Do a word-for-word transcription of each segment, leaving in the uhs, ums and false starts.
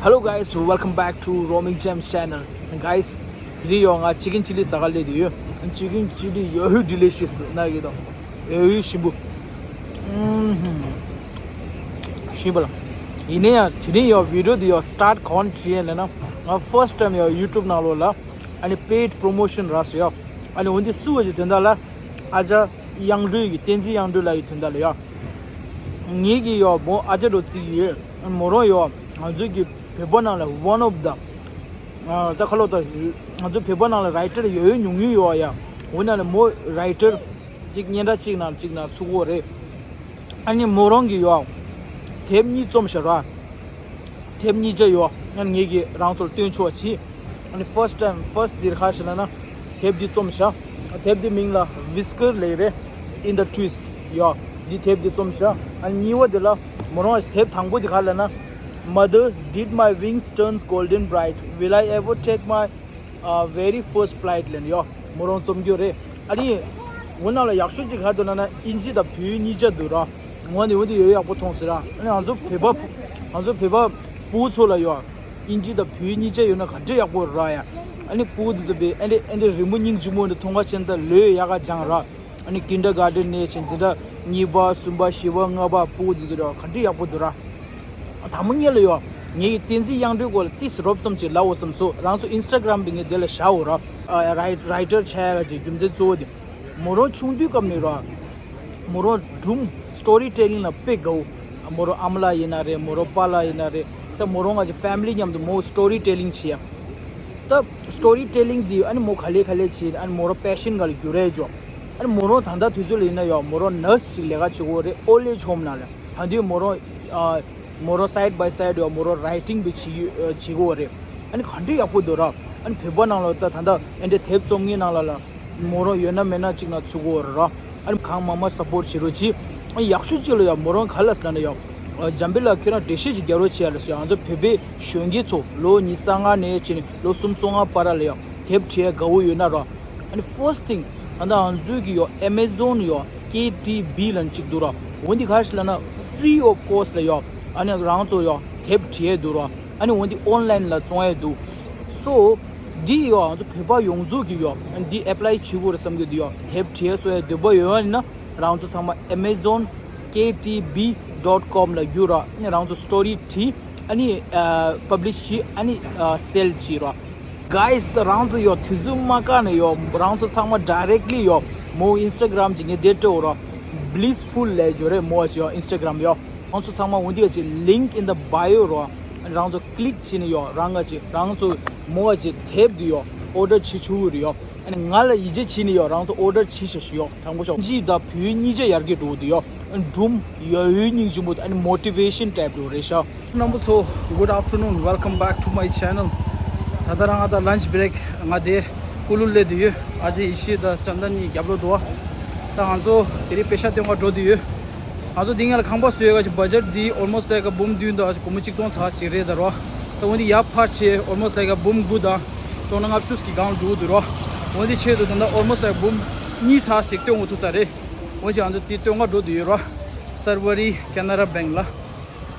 Hello guys, welcome back to Roaming Gems channel. Guys, དེ་རིང་ཡོད་ང་chicken chilli ཟ་ག་སླེབས་ཡོད། Chicken chilli ཡོད་ཧུ་delicious ན་གི་དང་ཡོད་ཧུ་ཞིམ་པོ། ཞིམ་པ་ལ། ཡིན་ནའི་ཡང་དེ་རིང་ཡོད་video དེ་ཡོད་start གོང་བྱས་ཡིན་ན་ང་first time ཡོད་YouTube ནང་ལོགས་ལ་ཨ་ནི་paid promotion རག་སོང་ཡོད། ཨ་ནི་འོན་ཏེ་སུ་བ་ཞིག་དོན་དག་ལ་ཨ་ཅག་དབྱངས་སྒྲོལ་གྱི་བསྟན་འཛིན་དབྱངས་སྒྲོལ་ལགས་ཀྱི་དོན་དག་ལ་ཡོད། ངེད་ཀྱི་ཡོད་མོ་ཨ་ཅག་རོ་བརྩིགས་ཡོད། མོ་རང་ཡོད་ང་ཚོའི་གི་བོད་པ་ནང་ལ་one of the ད་ཁ་ལོ་ད་ང་ཚོ་བོད་པ་ནང་ལ་writer ཡོད་ཡོད་ཉུང་ཉུང་ཡོད་ཡ། འོ་ན་ལ་མོ་writer གཅིག་སྙན་གྲགས་གཅིག་ནང་གཅིག་ནང་ཚུགས་ཀྱི་ཡོད་རེད། ཨ་ནི་མོ་རང་གི་ཡོད་དེབ་གཉིས་རྩོམ་ཤག་ར། དེབ་གཉིས་ཆ་ཡོད། ཨ་ནི་ངེད་ཀྱིས་རང་ཚོར་སྟོན་ཆོག་ཅིག་ཨ་ནི་first time first འདིར་ཁ་ཤས་ལ་ན་དེབ་འདི་རྩོམ་ཤག་དེབ་འདི་མིང་ལ་Whisker ལབ་རེད། In the Trees ཡོད། འདི་དེབ་འདི་རྩོམ་ཤག་ཨ་ནི་གཉིས་པ་འདི་ལ་མོ་རང་དེབ་དང་པོ་འདི་ག་ལ་ན། Mother, did my wings turn golden bright? Will I ever take my uh, very first flight ལབ་ཡོད། མོ་རང་རྩོམ་རྒྱུ་རེད། ཨ་ནི་འོ་ན་ལ་ཡག་ཤོས་ཅིག་ག་འདུག་ན་ན་ཨིན་ཇི་དང་བོད་ཡིག་གཉིས་ཆ་འདུག་ར། འོ་ནི་འོ་དེ་ཡོད་ཡག་པོ་མཐོང་ཟེར་ར། ཨ་ནི་ང་ཚོ་བོད་པ་ང་ཚོ་བོད་པ་ཕྲུ་གུ་ཚོ་ལ་ཡོད། ཨིན་ཇི་དང་བོད་ཡིག་གཉིས་ཆ་ཡོད་ན་ག་འདྲ་ཡག་པོ་ར་ཡ། ཨ་ནི་ཕྲུ་གུ་དེ་ཚོ་བས་ཨ་ནི་ཨ་ནི་རི་མོ་སྙིང་རྗེ་མོ་འདི་མཐོང་ག་ཅན་ད་ལོས་ཡག་ག་སྦྱང་ར། ཨ་ནི་kindergarten ནས་ཕྱིན་འཛིན་གྲྭ་གཉིས་པ་གསུམ་པ་བཞི་པ་ལྔ་པ་ཕྲུ་གུ་དེ་ཚོ་ལ་ག་འདྲ་ཡག་པོ་འདུག་ར། དང་པོ་ཉིད་ལ་ཡོད། ངེད་ཀྱི་བསྟན་འཛིན་དབྱངས་སྒྲོལ་སྐོར་ལ་ཏིས་རོབ་ཙམ་ཅིག་ལབ་འོ་བསམ་སོང་། རང་ཚོ་Instagram པའི་ངས་དེ་ལ་བཞག་འོ་ར། ཨ་རའི་writer ཆགས་ཡག་གི་རྒྱུ་མཚན་གཙོ་བོ་དེ། མོ་རང་ཆུང་དུས་སྐབས་ནས་ར། མོ་རང་སྒྲུང་story telling ལ་དཔེ་དགའ་བོ། མོ་རང་ཨ་མ་ལགས་ཡིན་ན་རེད། མོ་རང་པཱ་ལགས་ཡིན་ན་རེད། ད་མོ་རང་ང་ཚོ་family མཉམ་དུ་མོ་story telling བྱེད་ཡ། ད་story telling དེ་ཨ་ནི་མོ་ག་ལེ་ག་ལེ་བྱེད་ཨ་ནི་མོ་རང་passion ག་ལ་འགྱུར་རེད་ཅོ། ཨ་ནི་མོ་རང་ད་ལྟ་དུས་ཚོད་ལ་ཡིན་ན་ཡོད་མོ་རང་nurse ཅིག་ལས་ཀ་བྱེད་གོ་རེད། old age home ནང་ལ་ད་དུས་མོ་རང་ཨ། མོ་རང་side by side ཡོད་མོ་རང་writing བྱེད་ཡོད་བྱེད་གོ་རེད། ཨ་ནི་ག་འདྲ་ཡག་པོ་འདུག་ར། ཨ་ནི་བོད་པ་ནང་ལ་ད་ད་ལྟ་ཨ་འདྲ་དེབ་རྩོམ་མཁན་ནང་ལ་ལ་མོ་རང་ཡོད་ན་མེད་ན་གཅིག་ན་ཚུགས་གོ་ར། ཨ་ནི་གང་མང་མང་support བྱེད་རོགས་གྱིས། ཨ་ནི་ཡག་ཤོས་གཅིག་ལ་ཡོད་མོ་རང་ག་ལ་ཟེར་ན་ཡོད། འཇམ་དཔལ་ལགས་ཁྱོད་རང་འགྲེལ་བཤད་ཅིག་རྒྱག་རོགས་བྱེད་ཡ་ལ་ཟེར། ང་ཚོ་བོད་པའི་གཞོན་སྐྱེས་ཚོ་ལོ་ཉི་ཤུ་རྩ་ལྔ་ནས་བྱས་ནས་ལོ་སུམ་ཅུ་སོ་ལྔ་བར་ལ་ཡོད་དེབ་བྲིས་ཡ་དགའ་བོ་ཡོད་ན་ར། ཨ་ནི་first thing ད་ལྟ་ང་ཚོའི་གི་ཡོད་Amazon ཡོད་K T B ལ་གཅིག་འདུག་ར། འོ་འདི་ག་ཞིག་ལ་ན་free of cost ལ་ཡོད། ཨ་ནི་རང་ཚོ་ཡོད་དེབ་བྲིས་ཡས་འདུག་ར། ཨ་ནི་འོ་འདི་online ལ་བཙོང་ཡས་འདུག So འདི་ཡོད་ང་ཚོ་བོད་པ་ཡོངས་རྫོགས་ཀྱི་ཡོད། ཨ་ནི་འདི་apply བྱེད་དགོས་རེད་བསམ་གྱི་འདུག་ཡོད། དེབ་བྲིས་ཡས་བཟོ་ཡས་འདོད་པ་ཡོད་ཨ་ནི་ན་རང་ཚོ་ཚང་མ་Amazon K T B dot com ལ་བརྒྱུད་ར། ཨ་ནི་རང་ཚོ་story བྲིས། ཨ་ནི་ཨ་publish བྱས། ཨ་ནི་ཨ་sell བྱས་ར། Guys ད་རང་ཚོ་ཡོད་དུས་ཚོད་མ་བཀག་ནས་ཡོད། རང་ཚོ་ཚང་མ་directly ཡོད་མོ་Instagram གྱི་ངས་དེ་སྤྲད་འོ་ར། Blissful ལབ་ཡོད་རེད་མོ་ཅི་ཡོད་Instagram ཡོད། རང་ཚོ་ཚང་མ་འོ་འདི་ཅི་link in the bio ར། རང་ཚོ་click བྱས་ནས་ཡོད་རང་ང་ཅི་རང་ཚོ་མོ་ཅི་དེབ་འདི་ཡོད་order བྱེད་ཆོག་གི་རེད་ཡོད། ཨ་ནི་ང་ལ་ཡིད་ཆེས་བྱས་ནས་ཡོད་རང་ཚོ་order བྱེད་ཤ་ཤི་ཡོད། དང་པོ་ཤོག་ཅི་ད་བོད་གཉིས་ཆ་ཡར་རྒྱས་འགྲོ་གི་འདུག་ཡོད། སྒྲུང་ཡོད་ཡོད་སྙིང་རྗེ་མོ་ཨ་ནི་motivation type འགྲོ་རེད་ཤག་རྣམ་པ་ཚོ། Good afternoon, welcome back to my channel. ད་ལྟ་རང་ང་ད་lunch break ང་དེ་ཀུ་ལུ་སླེབས་དུས་ཡོད། ཨ་ཅེ་ཡེ་ཤེས་དང་ཅན་དན་གཉིས་རྒྱབ་ལོགས་འདུག་བ། ད་ང་ཚོ་དེ་རིང་པེ་ཤ་སྟོན་ག་འགྲོ་དུས་ཡོད། ང་ཚོ་འདི་ངས་ལ་ཁང་པ་བཟོ་ཡས་ཀྱི་budget འདི་almost like a འབུམ་བདུན་དང་སྒོར་མོ་གཅིག་སྟོང་ཚར་ཞིག་རེད་ད་རོ། ད་འོན་ཏེ་ཡར་ཕར་ཆེ་almost like a འབུམ་དགུ་དང་སྟོང་ཕྲག་ལྔ་བཅུ་གི་སྒང་འགྲོ་འདུག་རོ། འོན་ཏེ་ཆེད་དུ་ད་ལྟ་almost like འབུམ་གཉིས་ཚར་ཞིག་སྟོན་འོ་ཐུག་ས་རེད། འོན་ཀྱང་ང་ཚོ་དེ་སྟོན་ག་འགྲོ་དུས་ཡོད་རོ། Sarvary Canara Bank ལ།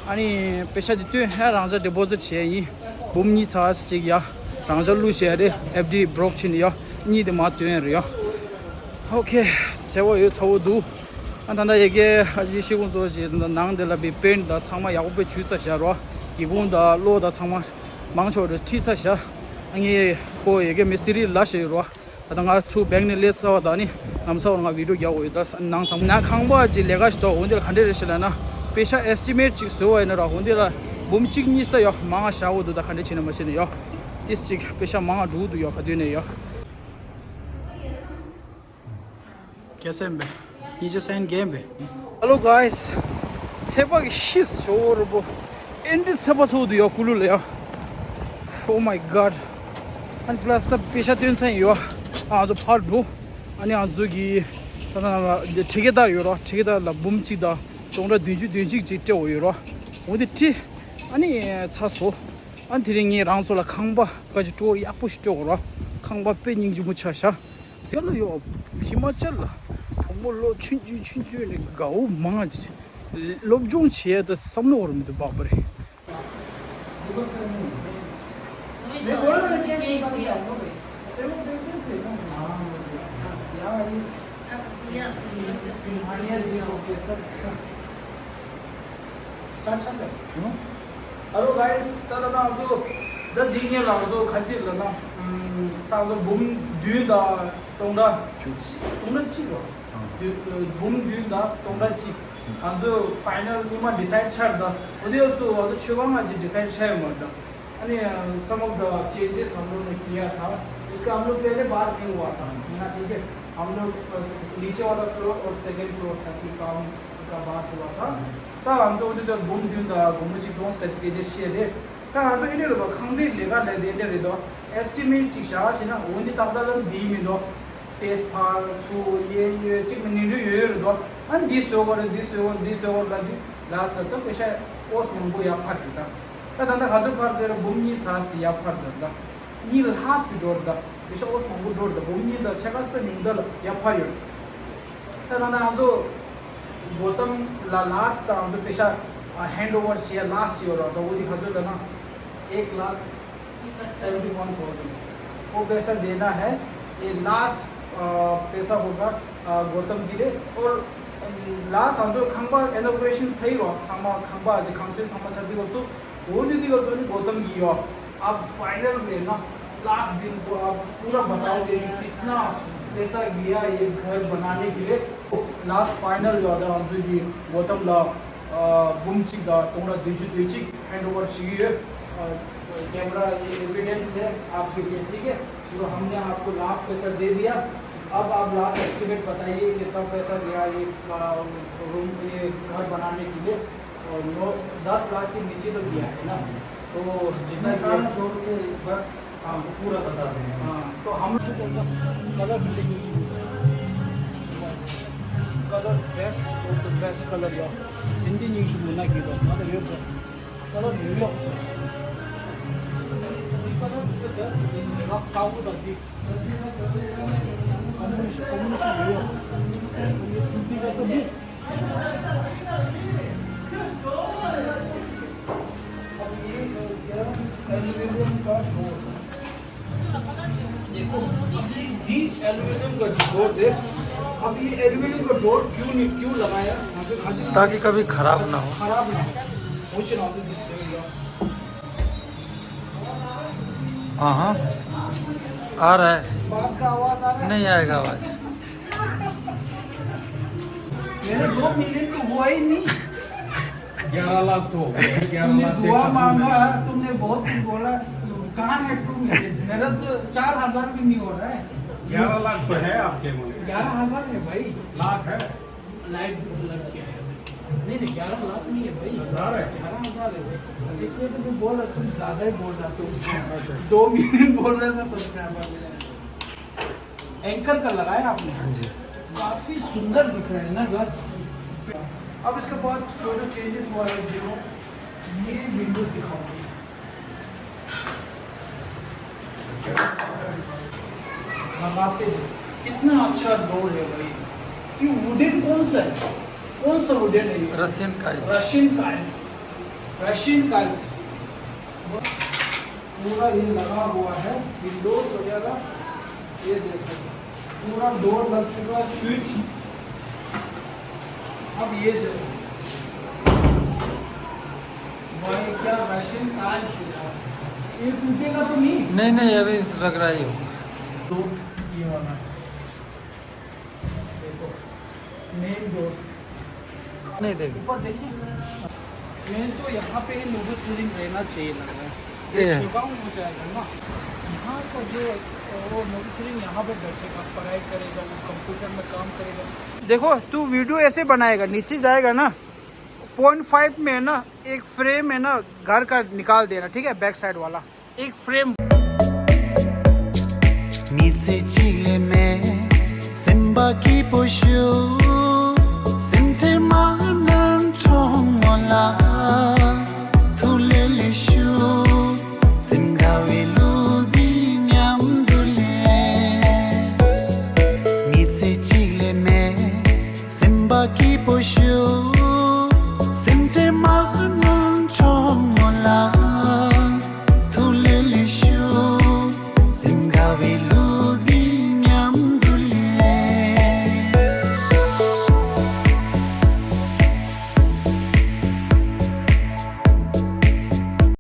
ཨ་ནི་པེ་ཤ་དེ་སྟོན་ཧ་རང་ཅག་deposit བྱས་ཡིན། འབུམ་གཉིས་ཚར་ཞིག་ཡ། རང་ཅག་བླུགས་བྱས་རེད་ཨེཕ་ཌི་བྷི་ལོག་ཆེ་ནི་ཡ། གཉིས་དེ་མ་སྟོན་རེད་ཡ། Okay འཚེ་བ་ཡོད་ཚ་བོ་འདུག་ཨ་ད་ད་ཡ་གི་ཨ་ཅེ་ཤི་ཁུང་ཚོ་ཞིག་ནང་དེ་ལ་བི་པེན་ད་ཚང་མ་ཡག་པོ་བྱུས་ཚ་བཞག་རོ། སྒེའུ་ཁུང་ད་གློག་ད་ཚང་མ་མང་ཆེ་བ་ཁྲིད་ཚ་བཞག་ཨ་ངས་ཁོ་ཡ་གི་མི་སི་ཏི་རི་ལ་ཞིག་རོ། ད་ང་ཚུར་བེང་ནས་སླེབས་ཚར་བ་དང་ནི་ལམ་སང་ང་བི་ཌིའོ་རྒྱག་འོས་ད་ནང་ཚང་ན་ཁང་པ་ཅིག་ལས་ཀ་ཞིག་འདུག་འོན་ཏེ་ག་འདྲས་རེད་ཤི་ལ་ན་པེ་ཤ་ཨེ་སི་ཊི་མེཊ་ཅིག་བཟོས་བ་ཡིན་ན་ར་འོན་ཏེ་ལ་འབུམ་གཅིག་གཉིས་ད་ཡོ་མང་ང་བཞག་འོས་འདུག་ད་ག་འདྲས་བྱས་ན་མ་བྱས་ན་ཡོ་ཏིས་ཅིག་པེ་ཤ་མང་ང་འགྲོ་འདུག་ཡོ་ག་དུས་ནས་ཡོ། कैसे में? नीचे sign game पे। Hello guys. ཚད་པ་གི་ཤིས་ཞོ་རུ་པོ། ཨེ་འདྲི་ཚད་པ་ཚོ་དུ་ཡོ་ཀུ་ལུ་ལ་ཡོ། Oh my god. ཨན་པ་ལ་སི་ད་པེ་ཤ་སྟོན་ཚན་ཡོ། ཨ་ཚོ་ཕར་འགྲོ། ཨ་ནི་ཨ་ཚོ་གི་ད་ད་ད་ཊི་ཀེ་ཏར་ཡོ་རོ། ཊི་ཀེ་ཏར་ལ་འབུམ་གཅིག་དང་སྟོང་ཕྲག་བདུན་ཅུ་དོན་གཅིག་ཅིག་སྤྲད་འོ་ཡོ་རོ། འོ་དེ་ཁྲི། ཨ་ནི་ཚ་སོ། ཨ་དེ་རིང་ངས་རང་ཚོ་ལ་ཁང་པ་ཀ་ཅི་ཀྲོ་ཡག་པོ་ཞིག་སྤྲད་འོ་རོ། ཁང་པ་དཔེ་སྙིང་རྗེ་མོ་ཆགས་ཤག་དེ་ལ་ཡོ། ཧི་མ་ཅལ་ལ་བུ་མོ་ལོ་ཆུང་ཆུང་ཆུང་ཆུང་ནས་དགའ་བོ་མང་ཆེ་སློབ་སྦྱོང་བྱེད་ཡ་ད་བསམ་བློ་བར་མི་འདུག་པགས་པ་རེད། नहीं, बोला था, कैश निकाल के आपको भाई। तेरे को पैसे से ना, हाँ, यार, ये सिंहानिया जी को कैसा स्टार्ट था sir? Hello guys, ད་ལྟ་ང་ཚོ་ད་འདི་ཉིད་ལ་ང་ཚོ་ག་ཚོད་ལབ་ན། ད་ང་ཚོ་འབུམ་བདུན་དང་སྟོང་ཕྲག་བཅུ། སྟོང་ཕྲག་གཅིག་ལ། འབུམ་བདུན་དང་སྟོང་ཕྲག་གཅིག་ང་ཚོ་ཕའི་ནལ་ཉི་མ་ཌི་སའིཌ་ཆགས་རེད། ད་འོ་དེ་ཚོ་ང་ཚོ་ཆོས་ཁང་ང་ཅིག་ཌི་སའིཌ་ཆགས་ཡོད་མ་རེད། ད་ཨ་ནི་some of the changes हम लोग ने किया था। उसका हम लोग पहले बात नहीं हुआ था ना, ठीक है। हम लोग नीचे वाला फ्लोर और सेकंड फ्लोर तक ही काम का बात हुआ था। ད་ང་ཚོ་འོ་དེ་ཚོ་འབུམ་བདུན་དང་འབུམ་གཅིག་སྟོང་ཟེར་གྱི་སྐད་ཆ་བཤད་རེད། ད་ང་ཚོ་ཨེ་འདྲ་རེད་པ། ཁང་པའི་ལས་ཀ་ལས་དེ་འདྲ་རེད་དོ། ཨེ་སི་ཊི་མེཊ་ཅིག་བཞག་བྱས་ན་འོ་འདི་ཏག་ཏག་ལ་འདི་མི་འདུག་ཏེས་ཕར་ཚུར་གཡས་གཡོན་གཅིག་མིན་ནི་འདྲ་ཡོད་རེད་དོ། ཨ་འདི་བཟོ་དགོས་རེད། འདི་བཟོ་དགོས་འདི་བཟོ་དགོས་ལབ་དུས་ལ་ས་ད་པེ་ཤ་ཨོས་མང་པོ་ཡར་འཕར་འདུག་ད་ད་ད་ལྟ་ག་ཚོད་འཕར་དེ་ར་འབུམ་གཉིས་ཙམ་ཞིག་ཡར་འཕར་འདུག་ད་གཉིས་ལྷག་ཙམ་འགྲོ་རེད། ད་པེ་ཤ་ཨོས་མང་པོ་འགྲོ་རེད། ད་འབུམ་གཉིས་དང་ཕྱེད་ཀ་ཙམ་ཉུང་མཐའ་ལ་ཡར་འཕར་ཡོད། ད་ད་ལྟ་ང་ཚོ་གོ་ཏམ་ལ་ལ་སི་ཊི་ང་ཚོ་པེ་ཤ་ཧེན་ཌི་ཨོ་ཝར་བྱེད་ཡ་ལ་སི་ཊི་ཡོད་ར། ད་འོ་དེ་ག་ཚོད་ལབ་ན་ཨེག་ལག་सेवेंटी वन थाउजेंड वो पैसा देना है। ये लास्ट पैसा होगा गौतम के लिए। और लास्ट ང་ཚོ་ཁང་པ་ཨི་ནོ་གུ་རེ་ཤན་ཚར་ཡོད། ཚང་མ་ཁང་པ་ཨ་ཅེ་ཁང་སོའི་ཚང་མ་ཚར་དུས་སྐབས་སུ་འོ་འདི་དུས་སྐབས་སུ་ནི་གོ་ཏམ་གྱིས་ཡོད། अब फाइनल में ना लास्ट दिन को आप पूरा बताओगे कि कितना पैसा गया ये घर बनाने के लिए। लास्ट फाइनल ཡོད་ད་ང་ཚོ་གི་གོ་ཏམ་ལ་འབུམ་གཅིག་དང་སྟོང་ཕྲག་བདུན་ཅུ་དོན་གཅིག་ཧེན་ཌི་ཨོ་ཝར་བྱེད་ཀྱི་ཡོད། कैमरा ये एविडेंस है आपके लिए, ठीक है। तो हमने आपको लास्ट पैसा दे दिया। अब आप लास्ट एस्टिमेट बताइए कितना पैसा गया ये रूम, ये घर बनाने के लिए। और नौ दस लाख के नीचे तो गया है ना, तो जितना सारा जोड़ के एक बार आपको पूरा बता देंगे। हाँ, तो हम कलर, कलर बेस्ट और द बेस्ट कलर या हिंदी न्यूज बोलना की तो मतलब ये बेस्ट कलर ये भी अच्छा है। ये कलर तो बेस्ट है, आप काबू तक भी कॉम्बिनेशन, कॉम्बिनेशन ये ये चुटकी का तो भी एल्यूमिनियम का डोर। देखो, अभी भी एल्यूमिनियम का डोर है। अब ये एल्यूमिनियम का डोर क्यों नहीं, क्यों लगाया? ताकि कभी खराब ना हो। खराब ना हो। हाँ हाँ, आ रहा है। बात का आवाज आ रहा है? नहीं आएगा आवाज। मेरा दो मिलियन तो हुआ ही नहीं। ग्यारह लाख तो हो गया, ग्यारह लाख। दुआ मांगा, तुमने बहुत कुछ बोला। कहाँ है तुम? मेरा तो चार हजार भी नहीं हो रहा है। ग्यारह लाख तो है आपके में। ग्यारह हजार है भाई। लाख है। लाइट लग गया है। नहीं नहीं, ग्यारह लाख नहीं है भाई। हजार है। ग्यारह हजार है भाई। इसलिए तो मैं बोल रहा, तुम ज्यादा ही बोल रहा, तुम दो मिलियन बोल रहे थे सब्सक्राइबर। एंकर का लगाया आपने? हाँ जी। काफी सुंदर दिख रहा है ना घर। अब इसके बाद जो जो चेंजेस हुआ है, देखो, ये विंडो दिखाओ। लगाते हैं, कितना अच्छा डोर है भाई। ये वुडन कौन सा है? कौन सा वुडन है ये? रशियन काइल्स। रशियन काइल्स। रशियन काइल्स। पूरा ये लगा हुआ है, विंडोज वगैरह। ये देखो, पूरा डोर लग चुका है, स्विच। अब ये देखो भाई, क्या रशियन टाइल्स है यार। ये टूटेगा तो नहीं? नहीं नहीं, अभी रख रहा ही हूँ। तो ये वाला है, देखो, मेन डोर। नहीं देख। ऊपर देखिए, मेन तो यहाँ पे ही नोबल सीलिंग रहना चाहिए लग रहा है। ये ये। छिड़काव हो जाएगा ना, यहाँ का जो, वो नोबल सीलिंग यहाँ पे बैठेगा, पढ़ाई करेगा, वो कंप्यूटर में काम करेगा। देखो, तू वीडियो ऐसे बनाएगा, नीचे जाएगा ना, पॉइंट फाइव में है ना, एक फ्रेम है ना, घर का निकाल देना, ठीक है, बैक साइड वाला एक फ्रेम। མི་ཚེ་གཅིག་ལས་མེད་སེམས་པ་སྐྱིད་པོ་ཞུ།